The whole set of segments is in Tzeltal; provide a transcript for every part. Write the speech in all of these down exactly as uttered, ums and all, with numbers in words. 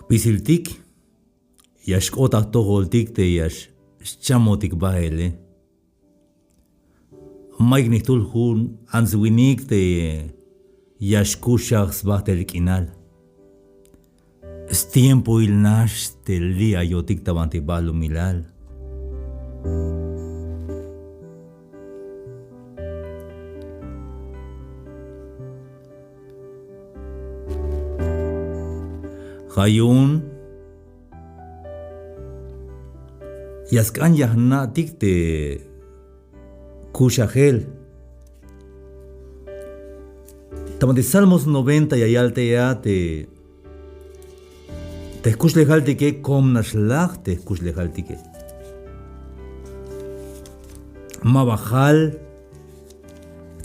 Spisiltik ya xk'ot ta jtojoltik te ya xchamotik bahele. Mayuk ni jtul jun ants winik te ya xkuxaj sbajtel k'inal. Stiempoil nax te li' ayotik ta banti balumilal. Ja' yu'un ya sk'an ya jna'tik te kuxajel. Ta banti Salmos noventa ya yal te ya te te jkuxlejaltike kom nax laj te jkuxlejaltike. Ma ba jal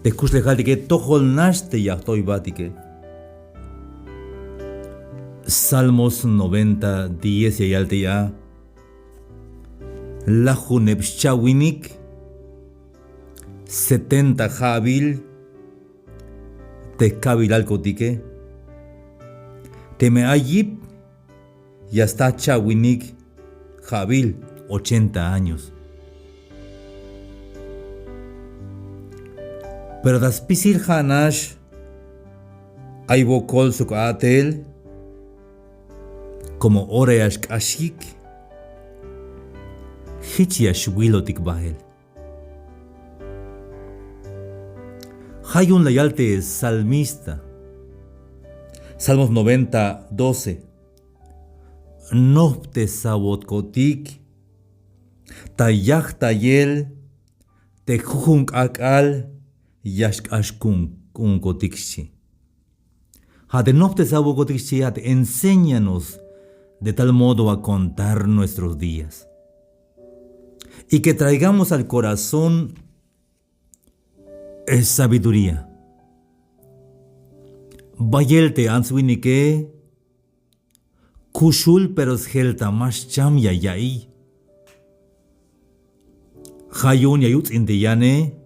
te jkuxlejaltike, tojol nax te ya jtoy jbatike. Salmos noventa diez ya yal te ya: Lajuneb xcha'winik, setenta ja'bil te jka'bilalkotike. Teme ay yip ya sta cha'winik ja'bil, ochenta años. Pero ta spisil ja' nax ay wokol sok a'tel, como ora ya xk'axik, jich ya xwilotik bahel. Ja' yu'un la yal te salmista, Salmos noventa doce: Nojptesawotkotik ta yajtayel te jujun k'ak'al ya xk'ax ku'unkotik, xchi. Ja' te nojptesawotkotik, xchi, ja' te enséñanos de tal modo a contar nuestros días y que traigamos al corazón es sabiduría. Bayel te ants winike kuxul, pero sjel ta ma xcham ya ya'iy. Ja' yu'un ya yuts'in te yane.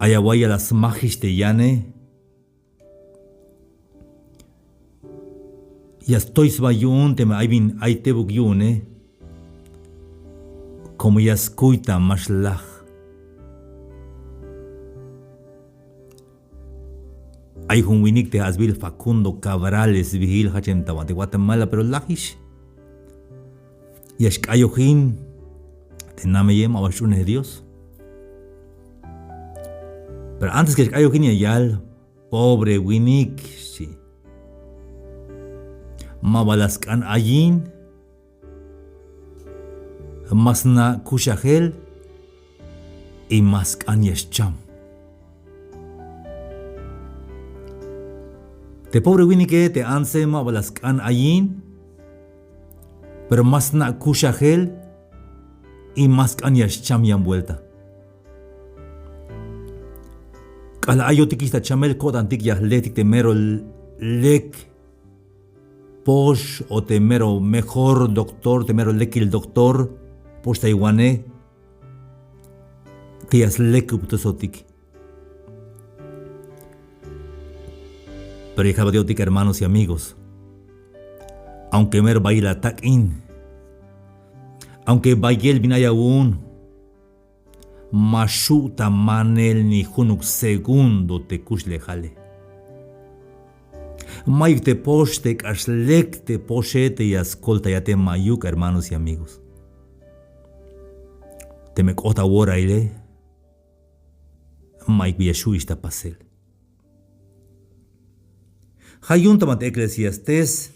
Ay awa'y ya la smajix te yane. Ya stoy sba yu'un teme ay bin ay tebuk yu'une, como ya skuy ta ma xlaj. Ay jun winik te ja' sbiil Facundo Cabrales sbiil, jachem ta banti Guatemala, pero lajix. Ya xk'ayojin te nameye, ma ba xch'unej Dios. Pero antes que xk'ayojin ya yal: Pobre winik, xchi. Ma ba la sk'an ayin, ma sna' kuxajel y ma sk'an ya xcham. Te pobre winike, te antse, ma ba la sk'an ayin, pero ma sna' kuxajel y ma sk'an ya xcham yan vuelta. K'alal ayotikix ta chamel ko'tantik ya jletik te mero lek pox o te mero mejor doctor, te mero lekil doctor poxtaywanej, te ya slekubtesotik. Pero ya kalbat yo'tik, hermanos y amigos, aunque mero bayel atak'in, aunque bayel bin ay awu'un, ma xju' ta manel ni junuk segundo te kuxlejale. Mayuk te pox te k'ax lek te poxe te ya skoltayate, mayuk, hermanos y amigos. Teme k'ot aworaile, mayuk bin ya xju'ix ta pasel. Ja' yu'un ta banti Eclesiastés,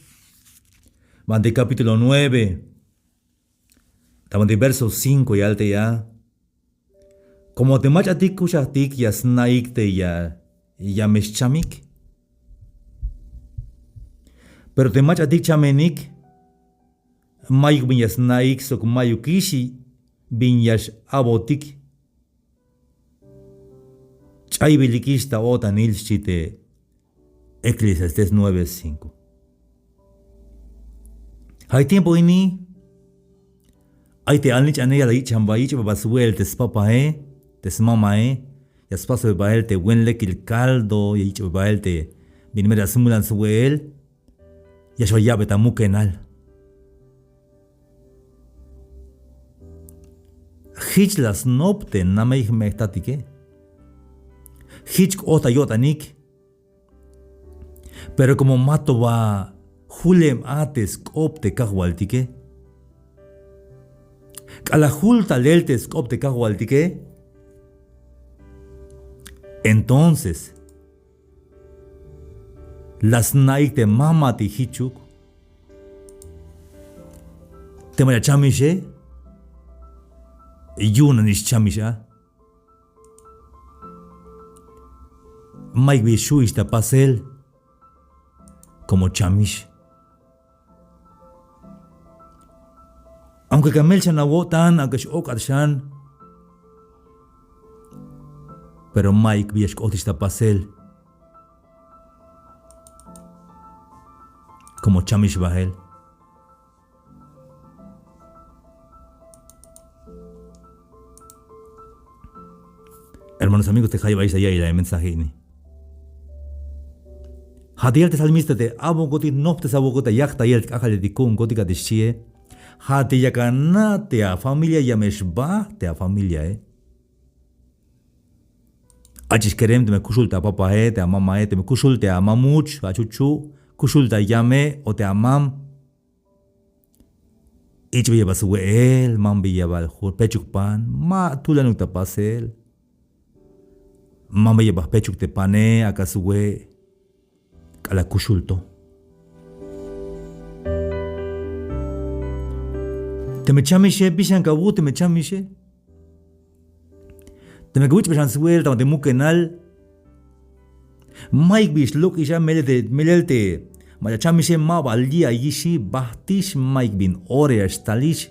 banti capítulo nueve, ta banti verso cinco ya yal te ya: Como te mach'atik kuxajtik ya sna'ik te ya, ya me xchamik. Pero te mach'atik chamenik, mayuk bin ya sna'ik sok mayukix bin ya x-a'botik. Ch'aybilikix ta o'tanil, xchi te Eclesiastés nueve cinco. Ja' tiempo ini ay te alnich'ane ya la yich'an ba, yich'be ba swe'el te spapae, te smamae, ya spasbe bael te buen lekil caldo, ya yich'be bael te bin mero ya smulan swe'el. Ya xba ya'be ta mukenal. Jich la snop te namey jme'jtatike. Jich k'ot ta yo'tanik. Pero como ma to ba julem a te sk'op te kajwaltike, k'alal jul talel te sk'op te kajwaltike, entonces la sna'ik te mamatik jichuk. Te mach'a chamixe, yu'un nanix chamix a. Mayuk bi xju'ix ta pasel como chamix. Aunque ka mel xan awo'tan, aunque x-ok'at xan, pero mayuk bi ya xk'otix ta pasel como chamix bael. Hermanos, amigos, te jayeb ayex ta ya'iyel a mensaje ini. Ja' te yal te salmista te abonkotik, nojptes abonkotik ta yajtayel k'ajk'aletik ku'unkotik a te xchie. Ja' te yak ana' te afamilia, ya me xba te afamiliae. Ach'ix kerem teme kuxul te apapae, te amamae, teme kuxul te amamuch, achuchu', kuxul te ayame o te amam. Ich'beyel ba swe'el, manbeyel ba jpechuk pan, ma tulanuk ta pasel. Manbeyel ba jpechuk te pane, ak'a swe'. K'alal kuxul to. Teme chamixe, bixan ka awuj teme chamixe. Teme ka awich'be xan swe'el ta banti mukenal, mayuk bi xlok'ix a, melel te, melel te mach'a chamixe, ma ba li' ayixi, bajtix, mayuk bin ora ya xtalix.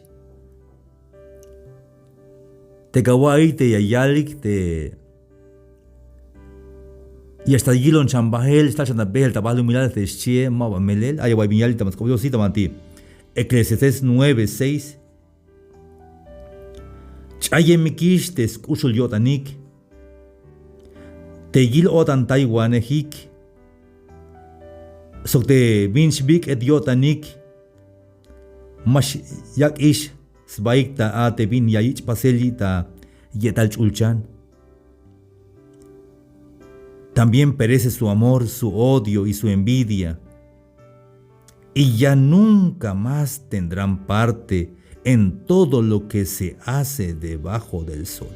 Te ka awa'iyik te ya yalik te ya xtal yilon xan bael, xtal xan ta beel ta balumilal te xchie, ma ba melel. Ay awa'iyik bin yalik ta banti sk'op Dios, ta banti Eclesiastés nueve seis. Ch'ayemikix te sk'uxul yo'tanik, te yil-o'tantaywanejik, sok te bin xbik'et yo'tanik, ma xyak'ix sbaik ta a te bin ya yich' pasel li' ta ye'tal ch'ulchan. También perece su amor, su odio y su envidia. Y ya nunca más tendrán parte en todo lo que se hace debajo del sol.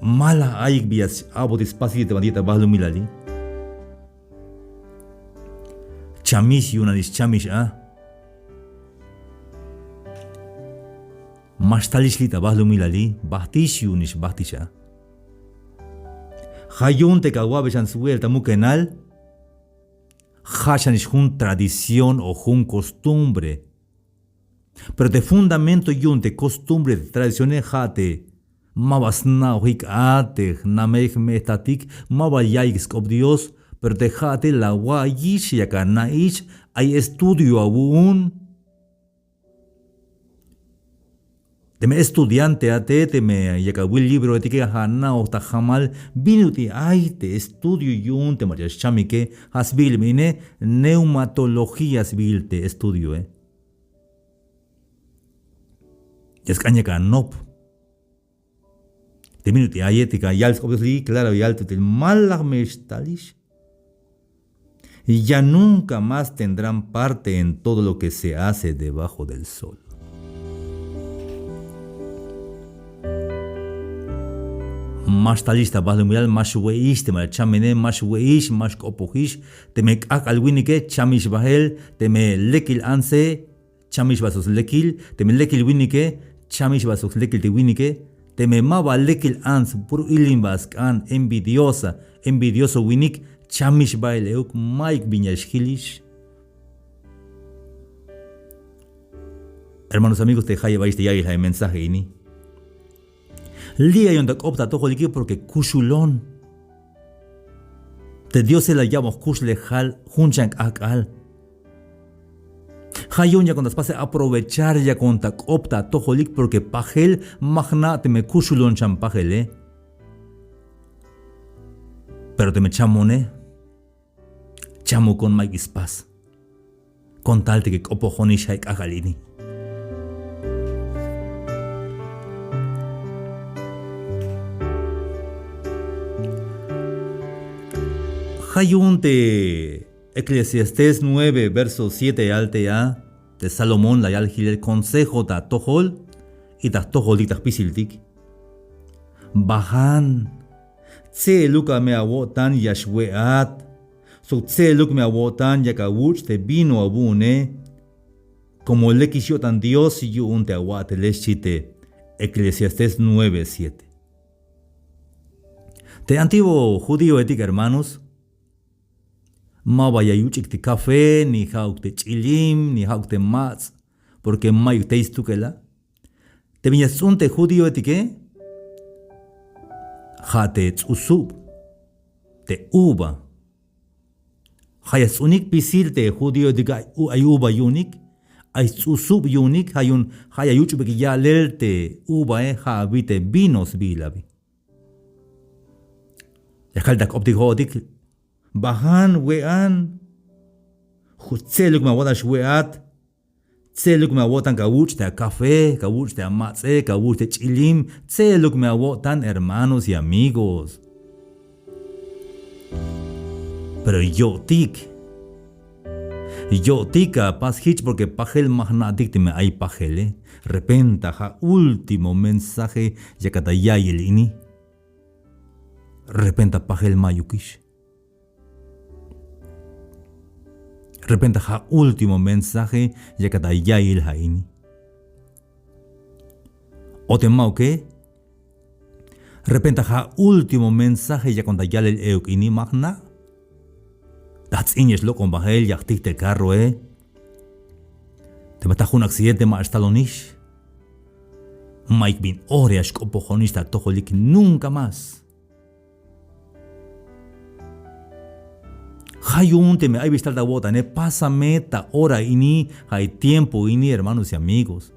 Ma la ayik bi ya x-a'botik spasil te banti ta balumilali. Chamix yu'un nanix chamix a. Ma xtalix li' ta balumilali, bajtix yu'unix bajtix a. Ja' yu'un te ka awa'be xan swe'el ta mukenal, ja' xanix jun tradición o jun costumbre. Pero te fundamento yu'un te costumbre, te tradicione, ja' te ma ba sna'ojik a te jnamey jme'jtatik, ma ba ya'iyik sk'op Dios, pero te ja'ate la awa'iyix, yak ana'ix, ay estudio awu'un. Teme estudiante a te, teme yak awil libroetike, ja' ana'oj ta jamal bin ut'il ay te estudio yu'un te mach'a xchamike. Ja' sbiil me ine, neumatología sbiil te estudioe. Ya sk'an yak anop. Te bin ut'il aye, te ka yal sk'op Dios li', claro, yal te ut'il ma la me xtalix. Ya nunca más tendrán parte en todo lo que se hace debajo del sol. Ma xtalix ta balumilal, ma xwe'ix te mach'a chamine, ma xwe'ix, ma xk'opojix. Teme k'ajk'al winike, chamix bael, teme lekil antse, chamix ba sok slekil, teme lekil winike, chamix ba sok slekil te winike, teme ma ba lekil ants, puro ilin ba sk'an, envidiosa, envidioso winik, chamix bael euk, mayuk bin ya xjilix. Hermanos, amigos, te jayeb ayex te ya'iyel a mensaje ini. Li' ayon ta k'op ta atojolike porque kuxulon. Te Diose la ya'bon jkuxlejal jun xan k'ajk'al. Ja' yu'un yakon ta spasel aprovechar, yakon ta k'op ta atojolik porque pajel ma jna' teme kuxulon xan pajele. Pero teme chamone, chamukon mayuk spas. Con tal te que k'opojonix ja' k'ajk'al ini. Ja' yu'un te Eclesiastés nueve, verso siete yal te a, te Salomón la yal jilel consejo ta atojol y ta jtojolik ta jpisiltik. Bajan, tse'eluk a me awo'tan ya xwe'at, sok tse'eluk me awo'tan yak awuch' te vino awu'une, como lekix yo'tan Dios yu'un te awa'tele, xchi te Eclesiastés nueve siete. Te antiguo judíoetik, hermanos, maba ya yuch'ik te café, ni ja'uk te ch'ilim, ni ja'uk te mats', porque mayuk tey stukel a. Te bin ya sts'un te judíoetike, ja' te ts'usub, te uva. Ja' ya sts'unik spisil te judíoetik ay u-, ay uva yu'unik, ay sts'usub yu'unik, ja' yu'un, ja' ya yuch'beyik ya'lel te uvae, ja' abi te vino sbiil abi. Ya kaltik ta jk'optik jo'otik, bajan, we'an, ju-, tse'eluk me awo'tan xwe'at, tse'eluk me awo'tan kawuch' te acafé, kawuch' te amats'e, kawuch' te ch'ilim, tse'eluk me awo'tan, hermanos y amigos. Pero yo'tik, yo'tik apas jich, porque pajel ma jna'tik teme ay pajele. Repenta ja' último mensaje yakat ta ya'iyel ini. Repenta pajel mayukix. Repenta ja' último mensaje yakat ta ya'iyel ja' ini. O te ma'uke, repenta ja' último mensaje yakon ta ya'iyel euk ini, ma jna'. Ta jts'in ya xlok'on bael, ya jtik te carroe. Teme ta jun accidente ma xtalonix. Mayuk bin ora ya xk'opojonix ta atojolik, nunca más. Ja' yu'un teme ay bi xtal ta awo'tane, pásame ta ora ini, ja' tiempo ini, hermanos y amigos.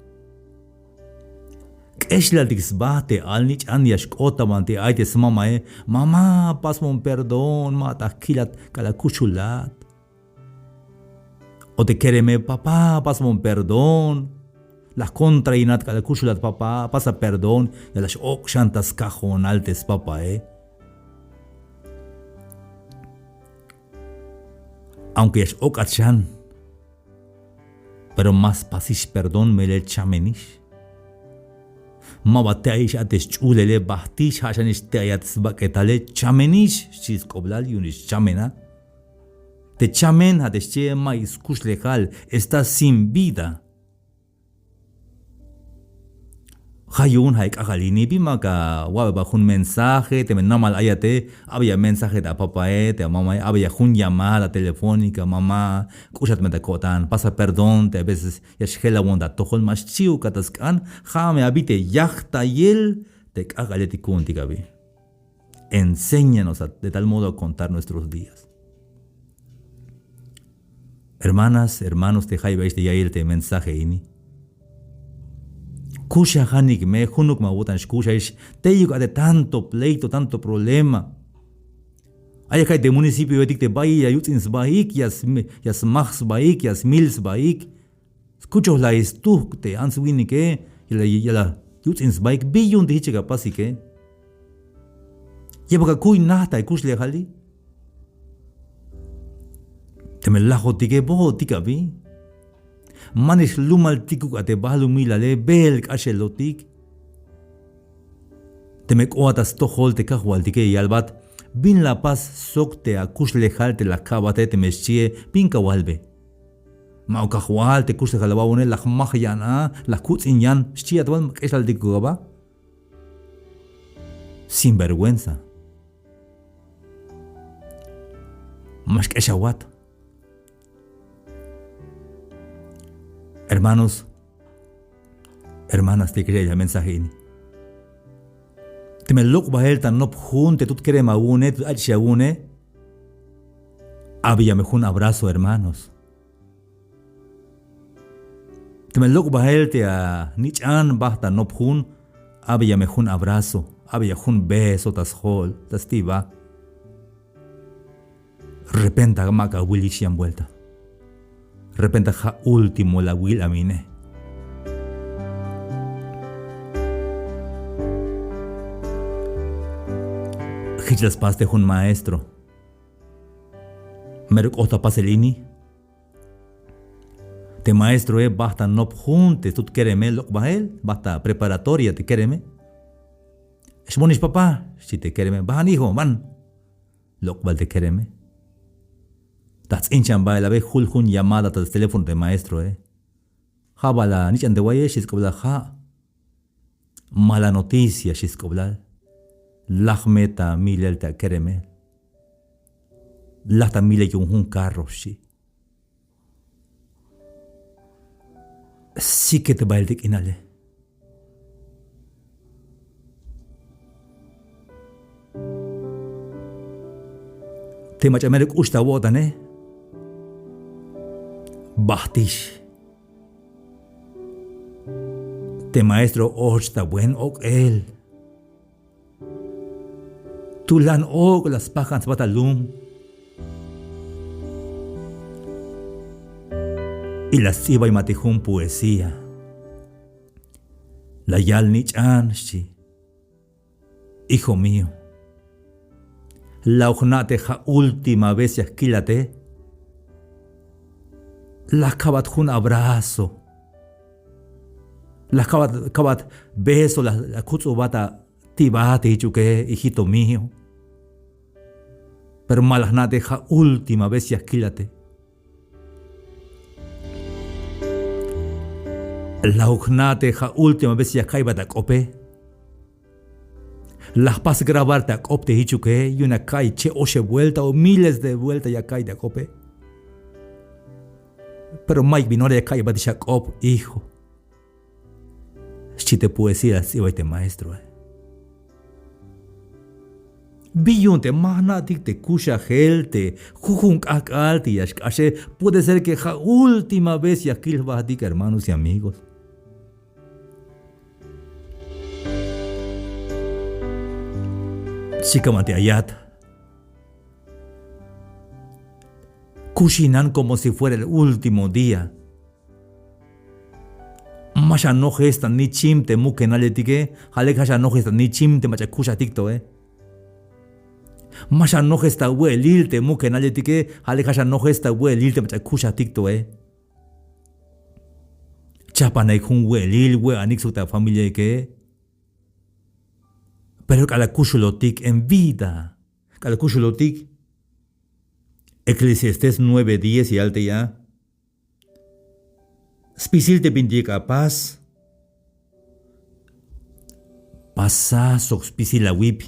K'exlaltik sba te alnich'an ya xk'ot ta banti ay te smamae: Mamá, pasbon perdón, ma ta jkilat k'alal kuxulat. O te kereme: Papá, pasbon perdón. La jkontrainat k'alal kuxulat, papá, pasa perdón. Ya la x-ok' xan ta skajonal te spapae. Aunque ya x-ok'at xan, pero ma spasix perdón, melel chamenix. Maba te'ayix a te sch'ulele, bajtix, ja' xanix te'ayat sbak'etale, chamenix, xchi sk'oblal, yu'unix chamena. Te chamen ja' te xchie, mayuk skuxlejal, está sin vida. Ja' yu'un ja' k'ajk'al ini, bin ma ka wa'be ba jun mensaje, teme namal ayate, a'beya mensaje te apapae, te amamae, a'beya jun llamada telefónica: Mamá, k'uxat me ta ko'tan, pasa perdón, te a veces ya xjelawon ta atojol, ma xchiukat ta sk'an. Ja' me abi te yajtayel te k'ajk'aletik ku'untik abi. Enséñanos a, de tal modo a contar nuestros días. Hermanas, hermanos, te jayeb ayex te ya'iyel te mensaje ini, kuxajanik me, junuk me awo'tan xkuxajex, teyuk a te tanto pleito, tanto problema. Ay aka'y te municipioetik te bayel ya yuts'in sbaik, ya sm-, ya smaj sbaik, ya smil sbaik. Skuchojlay stuhk te ants winike, ya la, ya la yuts'in sbaik. Bi yu'un te jichuk apasike? Ya bal akuy najt ta kuxlejali. Teme lajotike, bootik abi. Manix jlumaltikuk a te balumilale, beel k'axelotik. Teme k'oat ta stojol te kajwaltike, ya yalbat: ¿Bin la apas sok te akuxlejal te la akabate? Teme xchie, ¿bin kawalbe? Ma'uk kajwal, te kuxlejal awa'bone la jmaj yan a, la jkuts'in yan, xchiat, bal k'exlaltikuk aba? Sin vergüenza. Ma xk'exawat. Hermanos, hermanas, te k'exel a mensaje ini. Teme lok' bael ta nop jun te tut kerem awu'une, tut ach'ix awu'une, abiya me jun abrazo, hermanos. Teme lok' bael te anich'an bajt ta nop jun, abiya me jun abrazo, abiya jun beso ta sjo'ol, ta stiba. Repenta ma ka wilix yan vuelta. Repenta ja' último la wil a mine. Jich la spas te jun maestro. Mero k'ot ta pasel ini. Te maestroe bajt ta nop jun te stut kereme, lok' bael, bajt ta preparatoria te kereme. Xbonix papá, xchi te kereme, bajan hijo, ban. Lok' bal te kereme. Ta jts'inchan bael a be, jul jun llamada ta steléfono te maestroe. Ja' bal a nich'an te waye, xchi sk'oplal, ja'. Mala noticia, xchi sk'oplal. Laj me ta milel te akeremel. Laj ta milel yu'un jun carro, xchi. Siket bael te k'inale. Te mach'a mero k'ux ta awo'tane, bajtix. Te maestro och ta buen ok'el. Tulan ok' la spajan sba ta lum. Y la sts'ibay ma te jun poesía. La yal nich'an, xchi. Hijo mío, la jna' te ja' última vez ya jkilate. La kabat jun abrazo. La kabat, kabat beso la, la kuts'ubat a tibat te jichuke, hijito mío. Pero ma la jna' te ja' última vez ya jkilate. La jna' te ja' última vez ya ka'ybat ak'ope. La jpas grabar te ak'op te jichuke, yu'un ya ka'iy che' oxeb vuelta o miles de vuelta ya ka'iy te ak'ope. Pero mayuk bin ora ya ka'ybatix ak'op, hijo. Xchi te poesía la sts'ibay te maestroe. Bi yu'un te ma jna'tik te kuxajel te jujun k'ajk'al te ya xk'axe, puede ser que ja' última vez ya jkil jbatik, hermanos y amigos. Xchi k'amal te ayat. Kuxinan como si fuera el último día. Ma xanojes ta nichim te mukenal etike, ja' lek ja' xanojes ta nichim te mach'a kuxajtik toe. Ma xanojes ta we'elil te mukenal etike, ja' lek ja' xanojes ta we'elil te mach'a kuxajtik toe. Chajpanik jun we'elil, we'anik sok ta familiaike. Pero k'alal kuxulotik en vida, k'alal kuxulotik. Eclesiastés nueve diez yal te ya. Spisil te bintik apas, pasa sok spisil awip.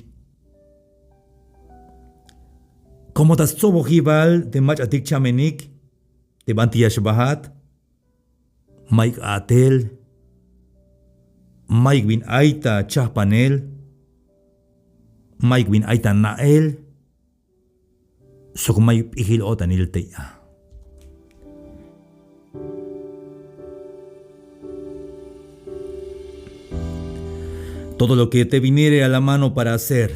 Como ta stsobojibal te mach'atik chamenik, te banti ya xbajat, mayuk a'tel, mayuk bin ay ta chajpanel, mayuk bin ay ta na'el, sok mayuk p'ijil o'tanil tey a. Todo lo que te viniere a la mano para hacer,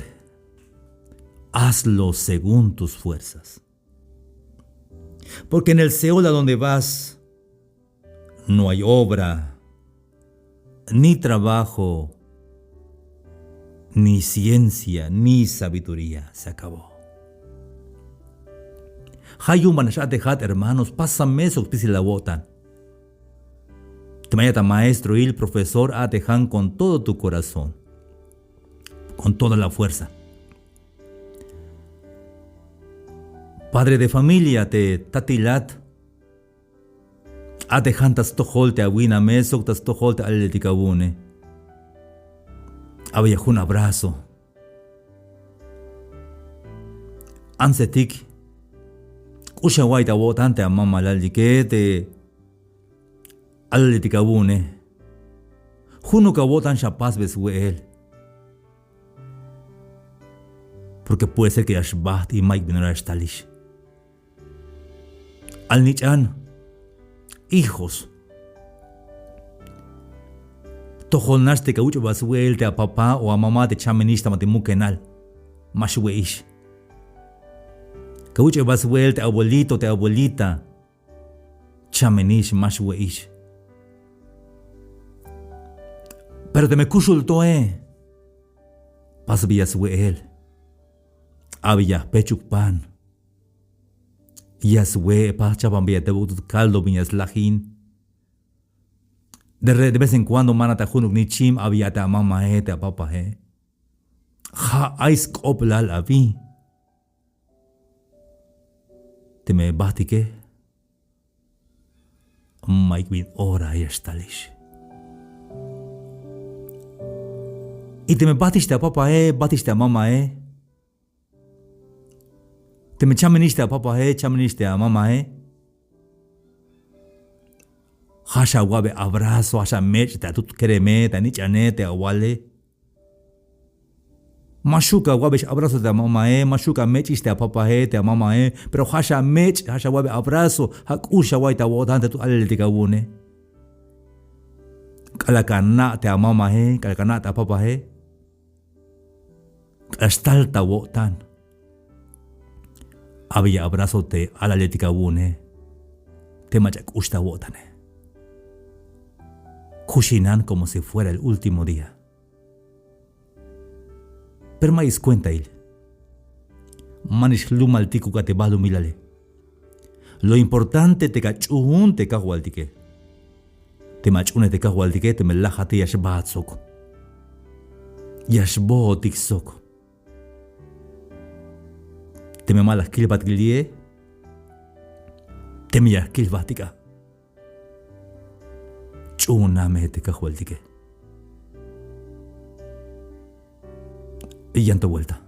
hazlo según tus fuerzas. Porque en el Seol a donde vas, no hay obra, ni trabajo, ni ciencia, ni sabiduría. Se acabó. Ja' yu'un banax a'tejat, hermanos, pásame sok spisil awo'tan. Teme ayat a maestroil, profesor, a'tejan con todo tu corazón, con toda la fuerza. Padre de familia te tatilat, a'tejan ta stojol te awiname sok ta stojol te alaletik awu'une. Abeya jun abrazo. Antsetik, k'ux awa'iy ta awo'tan te amamalaltike, te alaletik awu'une. Junuk awo'tan xapasbe swe'el. Porque puede ser que ya xbajt y mayuk bin ora ya xtalix. Alnich'an, hijos, tojol nax te ka awuch'ubal swe'el te apapá o amamá te chamenix ta banti mukenal. Ma xwe'ix. Kawich'ebat swe'el te abuelito, te abuelita. Chamenix, ma xwe'ix. Pero teme kuxul toe, pasbeya swe'el. Abeya jpechuk pan. Ya swe', pajchapanbeya te buk'ut caldo bin ya slajin. De re-, de vez en cuando mana ta junuk nichim abeya te amamae, te apapae. Ja' ay sk'oplal abi. Teme bajtike, mayuk bin ora ya xtalix. Y teme bajtix te apapae, bajtix te amamae, teme chamenix te apapae, chamenix te amamae, ja' xawa'be abrazo, ja' xamech' te atut kereme, te anich'ane, te awale. Ma xju' kawa'bex abrazo te amamae, ma xju' kamech'ix te apapae, te amamae, pero ja' xamech', ja' xawa'be abrazo, ja' k'ux xawa'iy ta awo'tan te atut alaletik awu'une. K'alal kana' te amamae, k'alal kana' te apapae, k'alal xtal ta awo'tan, abeya abrazo te alaletik awu'une, te mach'a k'ux ta awo'tane. Kuxinan como si fuera el último día. Pero ma'yuk skuentail. Manix jlumaltikuk a te balumilale. Lo importante te kach'uun te kajwaltike. Teme ach'uunej te kajwaltike, teme lajate ya xbaat sok. Ya xbootik sok. Teme ma la jkil jbatik li'e, teme ya jkil jbatik a, ch'uuna me te kajwaltike. Yan to vuelta.